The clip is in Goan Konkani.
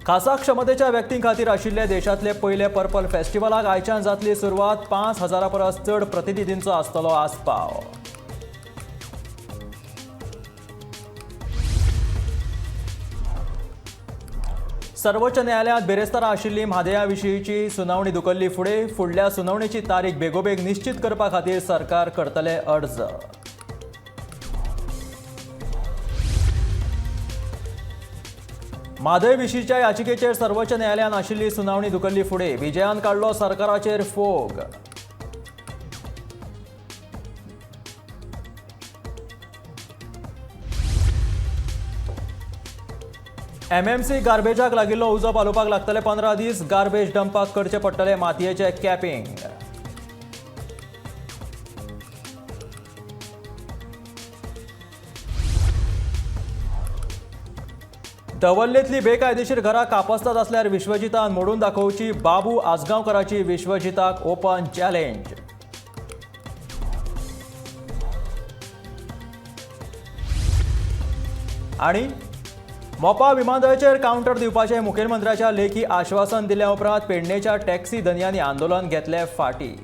खासा क्षमतेच्या व्यक्तीं खातीर आशिल्ले देशांतले पयले पर्पल फेस्टिवलाक आयच्यान जातली सुरवात. 5,000 परस चड प्रतिनिधींचो आसतलो आस्पाव. सर्वोच्च न्यायालयांत बिरेस्तारा आशिल्ली म्हादया विशींची सुनावणी धुकल्ली फुडें. फुडल्या सुनावणेची तारीख बेगोबेग निश्चित करपा खातीर सरकार करतले अर्ज. म्हादय विशींच्या याचिकेचेर सर्वोच्च न्यायालयान आशिल्ली सुनावणी धुकल्ली फुडें. विजयान काडलो सरकाराचेर फोग. एमएमसी गार्बेजाक लागिल्लो उजो पालोवपाक लागतले 15 दीस. गार्बेज डंपाक करचे पडटले मातयेचे कॅपिंग. दवल्लेंतली बेकायदेशीर घरां कापस्ताद आसल्यार विश्वजितान मोडून दाखोवची. बाबू आजगांवकाराची विश्वजिताक ओपन चॅलेंज. आनी मोपा विमानतळाचेर कावंटर दिवपाचें मुखेलमंत्र्याच्या लेखी आश्वासन दिल्या उपरांत पेडणेच्या टॅक्सी धनयांनी आंदोलन घेतलें फाटीं.